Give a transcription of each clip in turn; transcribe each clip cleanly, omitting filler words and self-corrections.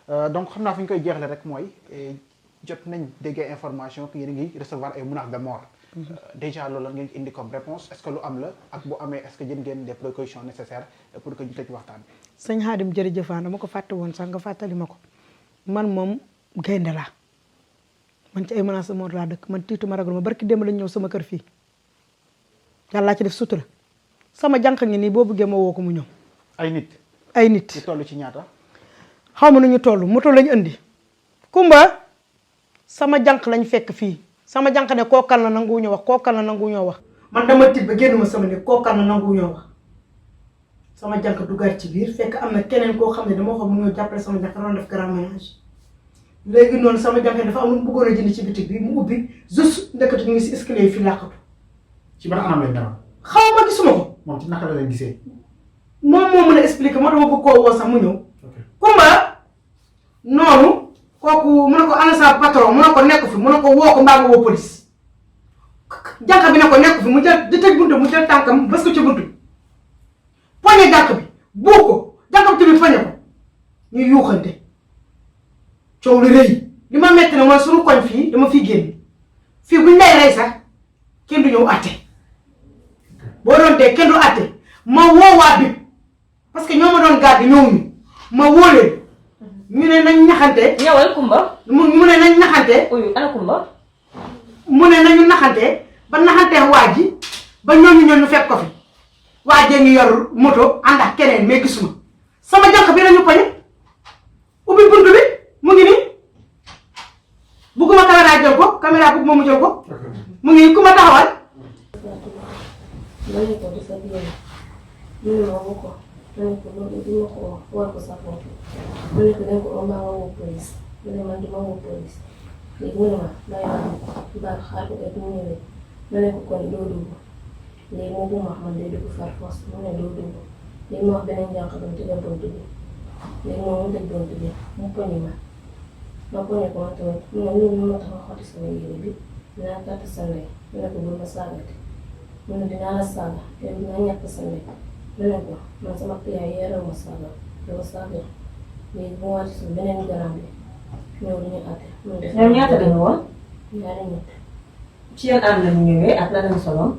donc xam naa fi ñu koy jeexle rek mooy jot nañ déggee information que yéen a ngi recevoir ay menaces de mort. déjà loolu ngeen indi comme réponse est-ce que lu am la ak bu amee est-ce que jël ngeen des précautions nécessaires pour que ñu tëj waxtaan bi. sëñ Xaadim jërëjëf dama ko fàtte woon sax nga fàttali ma ko man moom gaynde laa man ci ay menaces de mort laa dëkk man tiitu ma ragal ma barki démb lañ ñëw sama kër fii yàllaa ci def sutura sama jànq ngi nii boo bëggee ma woo ko mu ñëw. ay nit. ñu toll ci ñaata. xaw ma nu ñu toll moto lañ indi. Kumba sama jànq lañ fekk fii sama jànq ne kookal na nangu ñoo wax kookal na nangu ñoo wax. man dama tiit ba génn ma sama ne kookal na nangu ñoo wax sama jànq duggaat ci biir fekk am na keneen koo xam ne dama xam mu ñëw jàppale sama jànq doon def grand ménage léegi noonu sama jànq dafa am lu mu bëggoon a jënd ci bitig bi mu ubbi juste ndekete ñu ngi si escalier yi fi làqatu. ci ban anam lañ demoon. xaw ma gisuma ko. moom ci naka la leen gisee. moom moo mën a expliquer moo dama bëgg koo woo sax mu ñëw. Kumba noonu kooku mu ne ko ana sa patron mu ne ko nekk fi mu ne ko woo ko mbaa nga woo police jànq bi ne ko nekk fi mu jël di tëj buntu mu jël tànkam bës ko ci buntu poñe jànq bi buux ko jànq bi tamit poñe ko ñu yuuxante coow lu rëy li ma metti na mooy suñu koñ fii dama fiy génn fii buñ lay rey sax kenn du ñëw àtte boo doon dee kenn du àtte ma woo waa bi parce que ñoo ma doon gàddi ñëwuñu ma woo leen ñu ne nañ naxante. ñëwal Kumba. mu ne nañ naxante. uyu ana Kumba. mu ne nañu naxante ba naxantee waa ji ba ñooñu ñu fekk ko fi waa jee ngi yor moto ànd ak keneen mais gisuma sama jànq bi lañu poñe ubbi buntu bi mu ngi nii bugguma caméra jël ko caméra bugguma mu jël ko mu ngi ku ma taxawal. ma ne ko du sa biir ñu ne ma ko ma ne ko loolu du ma ko war ko sa bopp ma ne ko dañ ko mbaa nga woo police ma ne man du ma woo police léegi mu ne ma bàyyi ma baal xaar ko rek mu ñëwee ma ne ko kon doo dugg léegi moo bu ma wax man day dugg far force mu ne doo dugg léegi ma wax beneen jànq doon tëjal bunt bi léegi moom mu tëj bunt bi mu poñi ma poñe ko man tamit mu ne ñun ma tax ma xotti sama yére bi dinaa kàtt sa ndey ma ne ko bul ma saagati mu ne dinaa la saaga te dinaa ñàkk sa ndey ma ne ko man sama client yeeral ma saaga dama saaga léegi bu ma wàcc suuf beneen garab bi ñëw dañuy àtte. ñoom ñaata dañu woon. ñaari nit. ci yan ànd lañu ñëwee ak la lañu soloon.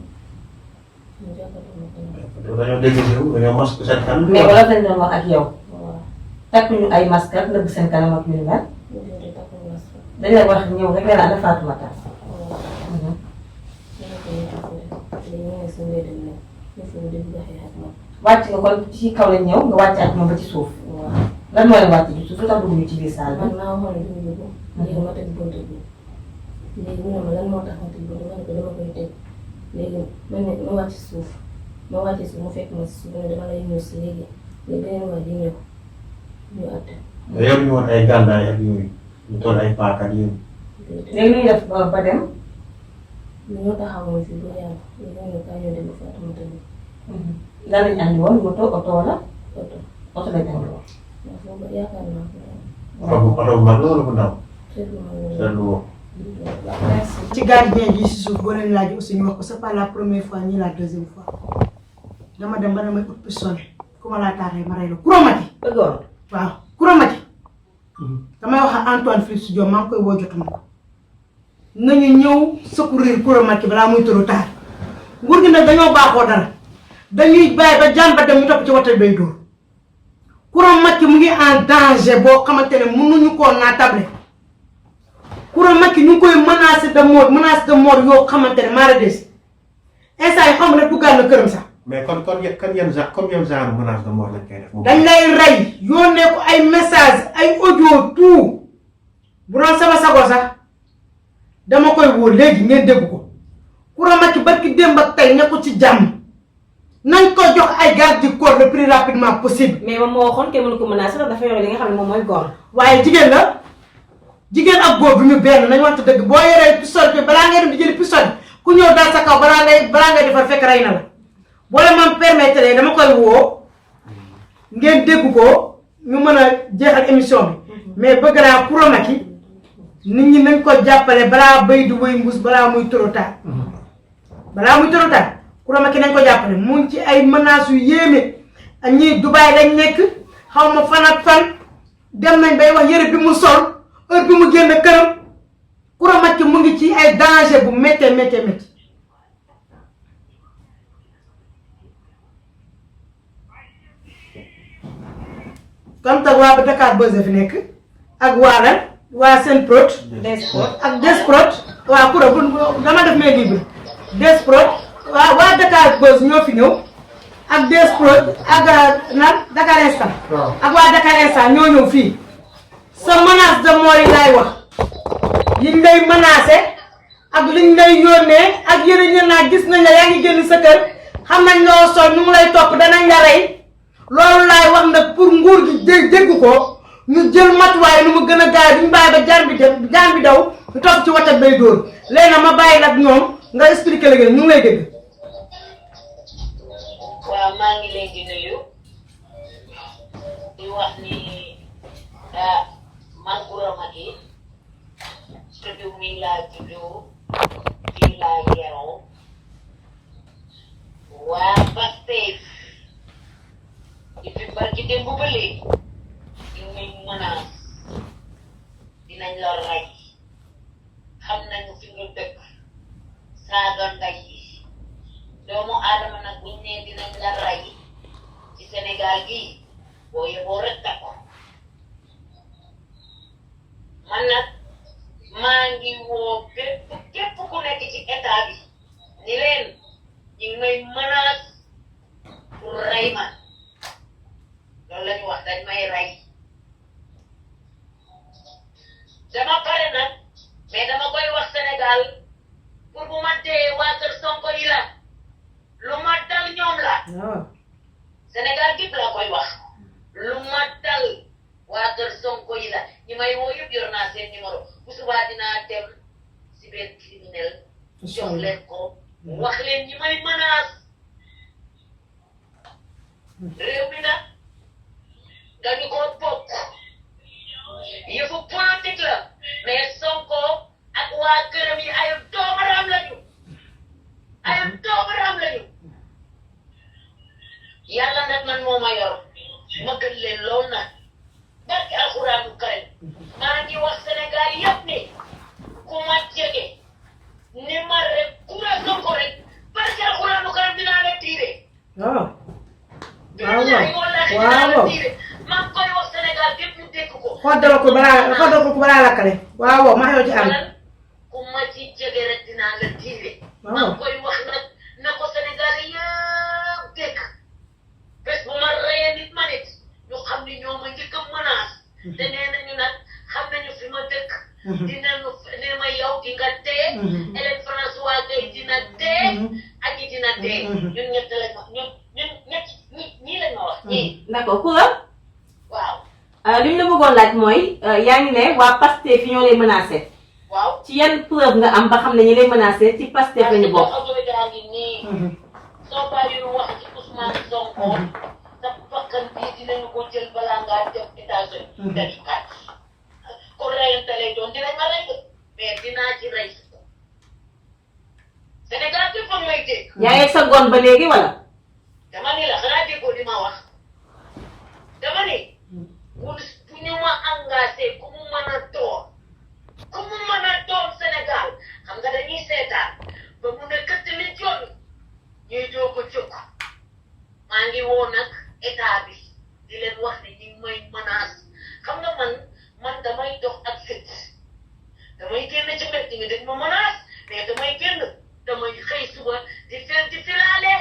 ñu jàppatoo ma ko. dañoo dégg yow dañoo masque seen kanam. mais wala lañ doon wax ak yow. waaw. takkuñu ay masque ak nëbb seen kanam ak ñu mel. ñu jotee takkuñu masque. dañ lay wax ñëw rek la ana Fatoumata. waaw. ñu ne ko ñu jàppale léegi ñu ne si mbedd mi nag ñu fi mu dégg jaxee ak moom. wàcc nga kon ci kaw lañ ñëw nga wàcc ak moom ba ci suuf. waaw. lan moo leen wàcc ci suuf lu tax dugg ñu ci biir saal bi. man maa waxoon ne duñu dugg. léegi ma tëj bunt bi léegi mu ne ma lan moo tax ma tëj bunt ma ne ko dama koy tëj léegi ma wàcc suuf ma wàcc suuf mu fekk ma si suuf ne dama lay ñëw si léegi beneen waa ji ñëw ñu àtte. mais yow ñu woon ay gànnaay ak yooyu ñu toll ay paaka ak yooyu. léegi nu ñuy def ba dem. ñoo taxawoon fii ba yàlla léegi ñu ne kaay ñoo dem Fatoumata bi. lan lañ andi woon moto oto wala. oto lañ andi woon. waaw foofu yaakaar naa ko. oto bu mag loolu bu ndaw. seetlu ma loolu. seetlu woo. merci. ci gardien ji si suuf boo leen laaj aussi ñu wax ko c'est pas la première fois ni la deuxième fois dama dem ba damay ut pistolet ku ma laa taaxee ma rey la Kouramati. bëggoon. waaw Kouramati. damay wax ak Antoine Félix Diome maa ngi koy woo jotuma ko nañu ñëw secourir Kouramati balaa muy trop tard nguur gi nag dañoo baaxoo dara dañuy bàyyi ba jaan ba dem ñu topp ci waxtaan bay dóor Kouramati mu ngi en danger boo xamante ne mënuñu koo naatable Kouramati ñu ngi koy menace de mort yoo xamante ne maa des instant yi xam nga ne duggaat na këram sax. mais kon yan genre menace de mort lañ koy def. dañ lay rey yónnee ko ay message ay audio tout bu doon sama sago sax dama koy wóor léegi ngeen dégg ko Kouramati barki démb ak tey ne ko ci jàmm nañ ko jox ay garde du corps le plus rapidement possible. mais moom moo waxoon kenn mënu ko menacé dafa yore li nga xam ne moom mooy góor. waaye jigéen la jigéen ak góor bu ñu benn nañ wante dëgg boo yoree pistolet bi balaa ngay dem di jëli pistolet ku ñëw daal sa kaw balaa ngay defar fekk rey na la boo leen man permettre dama koy woo ngeen dégg ko ñu mën a jeexal émission bi mais bëgg naa Kouramati nit ñi nañ ko jàppale balaa bay di wëy mbuus balaa muy trop tard Kouramati nañ ko jàppale mu ngi ci ay menaces yu yéeme ak ñii Dubaï lañ nekk xaw ma fan ak fan dem nañ bay wax yére bi mu sol heure bi mu génn këram Coura Macky mu ngi ci ay danger bu méttee métti comme tag waa ba Dakar Buzz fi nekk ak waa lan waa Senprod ak Desprod waa Coura bu dama def mes libre Desprod waa Dakar Buzz ñoo fi ñëw ak Desprod ak nan Dakar Instant ak waa Dakar Instant ñoo ñëw fii sa menace de mort yi laay wax yiñ lay menacé ak liñ lay yónnee ak yeneen ñen naa gis nañ la yaa ngi génn sa kër xam nañ loo sol ñu ngi lay topp danañ la rey loolu laay wax nag pour nguur gi dégg ko ñu jël matuwaay nu mu gën a gaaw duñu bàyyi ba jaan bi daw ñu topp ci watat bay dóor léegi nag ma bàyyi nag ñoom nga expliqué la ñu ngi lay dégg. waaw maa ngi leen di nuyu di wax ni man Coura Macky studio mi laa juddoo fii laa yaroo waa Pastef depuis barki démb ba léegi ñu ngi menace dinañ la rey xam nañu fi nga dëkk saaga ndey yi doomu aadama nag buñ ne dinañ la rey ci Sénégal gii boo yeboo rek takko man nag maa ngi woo képp ku nekk ci état bi ni leen ñu ngi may menace pour rey ma loolu la ñu wax dañ may rey dama pare nag mais dama koy wax Sénégal pour bu ma dee waa kër Sonko yi la lu ma dal ñoom la Sénégal gépp laa koy wax lu ma dal waa kër Sonko yi la ñi may woo yëpp yor naa seen numéro bu subaa dinaa dem cybercriminel jox leen ko wax leen ñi may menace réew mi nag dañu ko bokk yëfu politique la mais Sonko ak waa këram yi ay doomaram lañu yàlla nag man moo ma yor ma gën leen lool nag barke alxuraanu karim maa ngi wax Sénégal yëpp ni ku ma jege ni ma rek Coura Sonko rek barke alxuraanu karim dinaa la tiire waaw maa ngi koy wax Sénégal gépp ñu dégg ko xoddal ko balaa lakkale waaw ma xew ci am ku ma ci jege rek dinaa la tiire maa ngi koy wax nag na ko Sénégal yëpp dégg bés bu ma reyee nit ma nit ñu xam ni ñoo ma njëkk a menace te nee nañu nag xam nañu fi ma dëkk dinañu nee ma yow di nga dee Hélène François Gueye dina dee Adji dina dee ñun ñett lañ ma ñun ñett ñii lañ ma wax ñii d'accord Coura waaw li ñu la bëggoon laaj mooy yaa ngi ne waa Pastef fi ñoo lay menacé waaw ci yan preuve nga am ba xam ne ñi lay menacé ci Pastef lañu bokk daa ngi nii soo bàyyi lu wax ci Ousmane Sonko sa bakkan bii dinañu ko jël balaa ngaa def États-Unis dañu kat ko reyante lay doon dinañ ma rey mais dinaa ci rey Sénégal bi fa may dégg yaa ngi sa gon ba léegi wala dama ni la xanaa déggoo li ma wax dama ni bu ñu ma engagé ku mu mën a doon Sénégal xam nga dañuy seetaan ba mu ne këtt li jon ñuy doog a jóg maa ngi woo nag état bi di leen wax ne ñu may menace xam nga man damay dox ak fit damay génn ci mbedd mi dañ ma menace mais damay génn damay xëy suba di filaale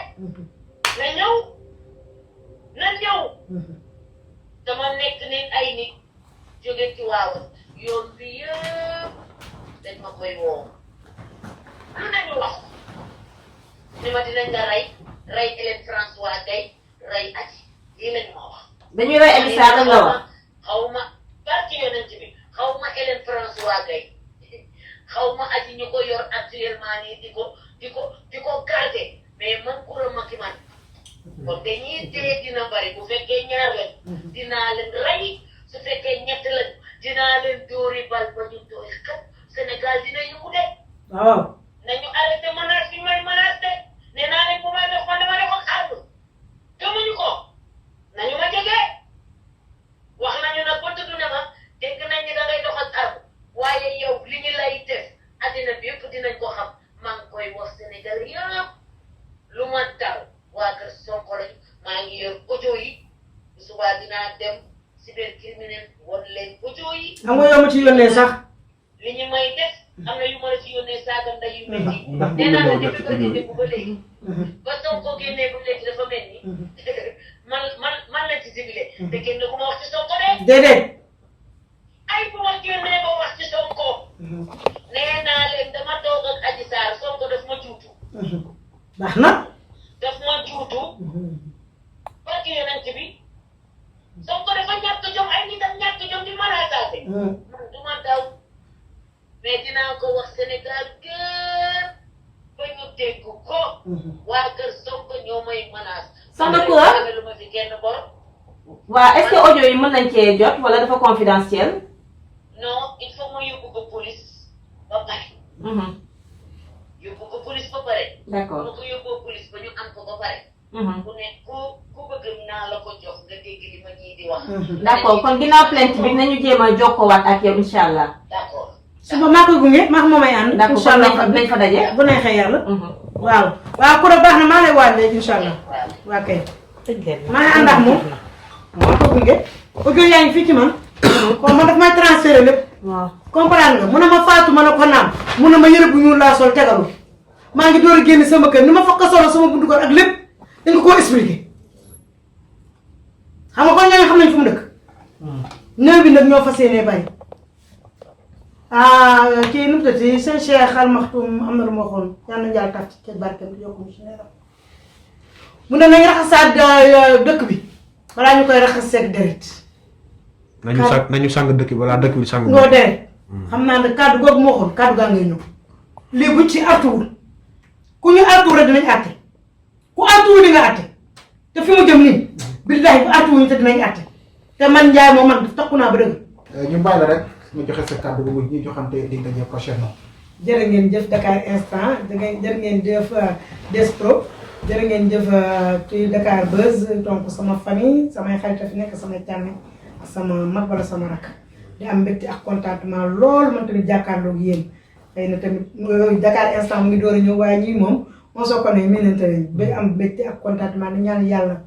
na ñëw dama nekk nit ay nit jóge ci waaw yoon bi yëpp dañ ma koy woo lu nañu wax ni ma dinañ nga rey Hélène François Gueye rey Adji lii lañu ma wax dañuy rey Adji Sarr la wax xaw ma barki yonent bi xaw ma Hélène François Gueye xaw ma Adji ñu ko yor actuellement nii di ko garder mais man Coura Macky man kon dañuy dee dina bari bu fekkee ñaar lañ dinaa leen rey su fekkee ñett lañ dinaa leen dóori bal ba ñu dóori kat Sénégal dina yëngu de waaw nañu arrêté menace bi may menace de nee naa leen bu may def man dama defoon arme gëmuñu ko nañu ma jege wax nañu nag ba tudd ne maa ngi yor audio yi bu subaa dinaa dem cybercriminel won leen audio yi. xam nga yow ma ci yónnee sax. li ñu may def am na yu ma la ci yónnee saaga nday yu mel nii. nee naa la depuis ba ñu dégg ba léegi. ba Sonko génnee ba léegi dafa mel ni. man la ci ciblé. te kenn ku ma wax ci Sonko de. déedéet. ay bu ma génnee ba wax ci Sonko. nee naa leen dama toog ak Adji Sarr Sonko daf ma juutu. baax na. daf ma juutu. parce que yonent bi. Sonko dafa ñàkk jom ay nit ak ñàkk jom di mën a saase. man du ma daw. mais dinaa ko wax Sénégal gën ba ñu dégg ko. waa kër Sonko ñoo may menace. soxna Koura lu ma fi kenn bor. waa est-ce que audio yi mën nañ cee jot wala dafa confidentiel. non il faut ma yóbbu ko police ba pare. yóbbu ko police ba pare. d'accord bu ko yóbboo police ba ñu am ko ba pare. ku ne ku bëgg naa la ko jox nga dégg li ma ñii di wax. d'accord kon ginnaaw plainte bi nañu jéem a jokkoowaat ak yow incha allah. d'accord. suba maa koy gunge maa moomay ànd. d'accord incha allah kon nañ fa daje. bu neexee yàlla. waaw waaw Koura baax na maa lay waaj léegi incha allah. waa kay. maa ngi ànd ak moom. maa ko gunge. audio yaa ngi fii ci man. kon man daf may transféré lépp. waaw comprendre nga mu ne ma faatu ma ne ko naam mu ne ma yëre bu ñuul laa sol tegalu maa ngi door a génn sama kër ni ma fakk solo sama buntu kër ak lépp dañ ko koo expliqué xam nga kon ñoo xam nañ fu mu dëkk. néew bi nag ñoo fas yéenee bàyyi. kii nu mu tëddee seen Cheikh Al Maktoum am na lu ma waxoon yal na njaay tàcc ca barkeem yokku mu si ne mu ne nañ raxasaat dëkk bi balaa ñu koy raxas seeg deret. nañu sang dëkk bi balaa dëkk bi sang. ngoo deret xam naa ne kàddu googu moo waxoon kàddu gaa ngay ñëw lii buñ ci artuwul ku ñu artuwul rek dinañ àtte ku artuwul di nga àtte te fi mu jëm nii billahi bu artuwuñu te dinañ àtte te man Ndiaye moom man takku naa ba dëgg. ñu bàyyi la rek nga joxe sa kàddu bu mujj ñuy joxante di daje prochainement. jërë ngeen jëf Dakar Instant jërë ngeen jëf Despro jërë ngeen jëf ci Dakar Buzz donc sama famille samay xarit fi nekk samay càmme ak sama mag wala sama rakk di am mbégte ak contentement loolu man tamit jàkkaarloog yéen xëy na tamit Dakar Instant mu ngi door a ñëw waaye ñii moom moo soo ko ne miinante nañ ba am mbégte ak contentement di ñaan yàlla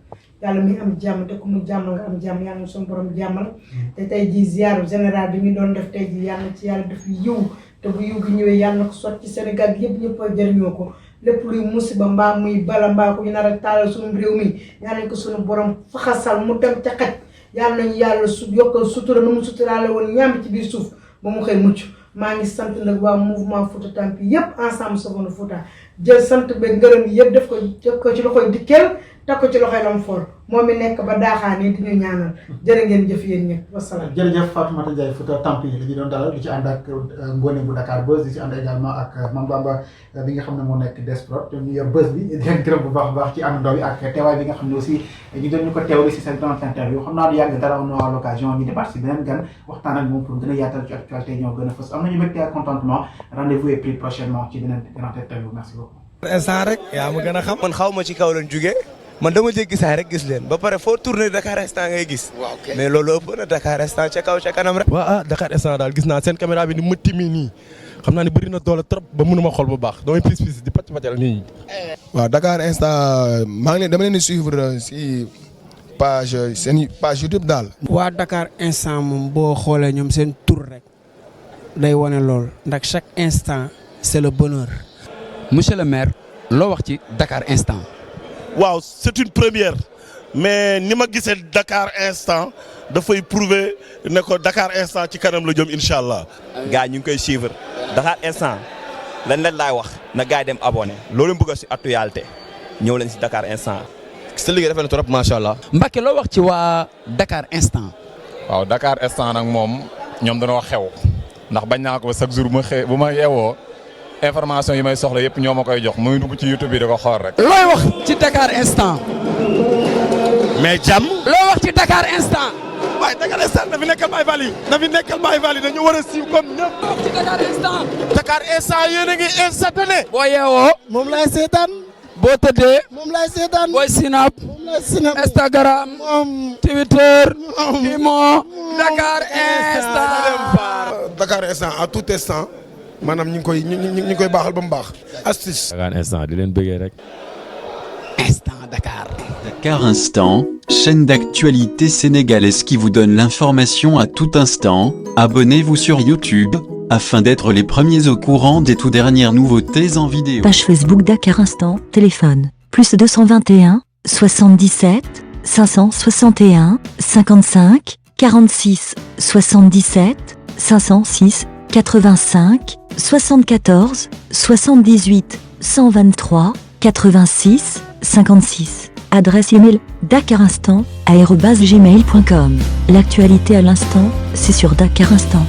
mi am jàmm te ku mu jàmm nga am jàmm yàlla suñu borom jàmmal te tey jii ziar général bi ñu doon def tey jii yàlla ci yàlla def yiw te bu yiw gi ñëwee yàlla na ko sotti ci Sénégal bi yëpp ñëpp a jëriñoo ko lépp luy musiba mbaa muy bala mbaa ko ñu nar a taalal suñu réew mi yàlla nañ ko suñu borom faxasal mu dem ca xaj yàlla nañu yàlla yokkal sutura nu mu suturaale woon ñaam ci biir suuf ba mu xëy mucc maa ngi sant nag waa mouvement Fouta Tampi yëpp ensemble Sofonu Fouta jël sant ba ngërëm yi yëpp def ko ci loxoy dikkeel teg ko ci loxoy lam for moom mi nekk ba daaxaane di ñu ñaanal jërë ngeen jëf yéen ñëpp wasalaam. jërëjëf Fatoumata Ndiaye Fouta Tampi la ñu doon dalal di ci ànd ak Ngoné bu Dakar Buzz di ci ànd également ak Mame Bamba bi nga xam ne moo nekk Desprot te ñu yor buzz bi di leen gërëm bu baax a baax ci àndandoo bi ak teewaay bi nga xam ne aussi ñu doon ñu ko teewlu si seen grande interview xam naa du yàgg dara on aura l'occasion ñu débat si beneen gan waxtaan ak moom pour gën a yaatal ci actualité ñoo gën a fës am nañu mbégte ak contentement rendez-vous est pris prochainement ci beneen grande interview merci beaucoup. instant rek yaa ma gën a xam. man xaw ma ci kaw lañ jugee man dama jéggi saay rek gis leen ba pare foo tourné Dakar Instant ngay gis. mais loolu ëpp na Dakar Instant ca kaw ca kanam rek. waaw Dakar Instant daal gis naa seen caméra bi ni mu timmi nii xam naa ne bëri na doole trop ba mënuma xool bu baax damay pis di pàcc pàccal nii. waaw Dakar Instant maa ngi leen dama leen di suivre si seen page YouTube daal. waa Dakar Instant moom boo xoolee ñoom seen tur rek day wane lool ndax chaque instant c'est le bonheur. monsieur le maire loo wax ci Dakar Instant. waaw c'est une première mais ni ma gisee Dakar Instant dafay prouver ne ko Dakar Instant ci kanam la jëm incha allah. gars ñu ngi koy suivre Dakar Instant lan laay wax na gars yi dem abonné loolu bëgg si actualité ñëw leen si Dakar Instant. sa liggéey rafet na trop macha allah. Mbacke loo wax ci waa Dakar Instant. waaw Dakar Instant nag moom ñoom dañoo xew ndax bañ naa ko chaque jour bu ma yeewoo. information yi may soxla yëpp ñoo ma koy jox muy dugg ci YouTube bi da ko xool rek. looy wax ci Dakar Instant. mais jàmm. loo wax ci Dakar Instant. waaye Dakar Instant na fi nekkal Baye Fall yi na fi nekkal Baye Fall yi dañu war a siiw comme ñëpp. loo wax ci Dakar Instant. Dakar Instant yéen a ngi instantané. boo yeewoo. moom laay seetaan. boo tëddee. moom laay seetaan. booy Snap. moom laay Snap. Instagram. Twitter. Imo. Dakar Instant. Dakar Instant à tout instant. maanaam ñu ngi koy baaxal ba mu baax. astuce. Dakar Instant di leen bëggee rek. Instant Dakar. Dakar Instant, chaîne d'actualité sénégalaise qui vous donne l'information à tout instant. Abonnez-vous sur YouTube, afin d'être les premiers au courant des toutes dernières nouveautés en vidéo. Page Facebook Dakar Instant, téléphone, plus 221, 77, 561, 55, 46, 77, 506, 85, 74, 78, 123, 86, 56. Adresse email dakarinstant@gmail.com. L'actualité à l'instant, c'est sur Dakar Instant.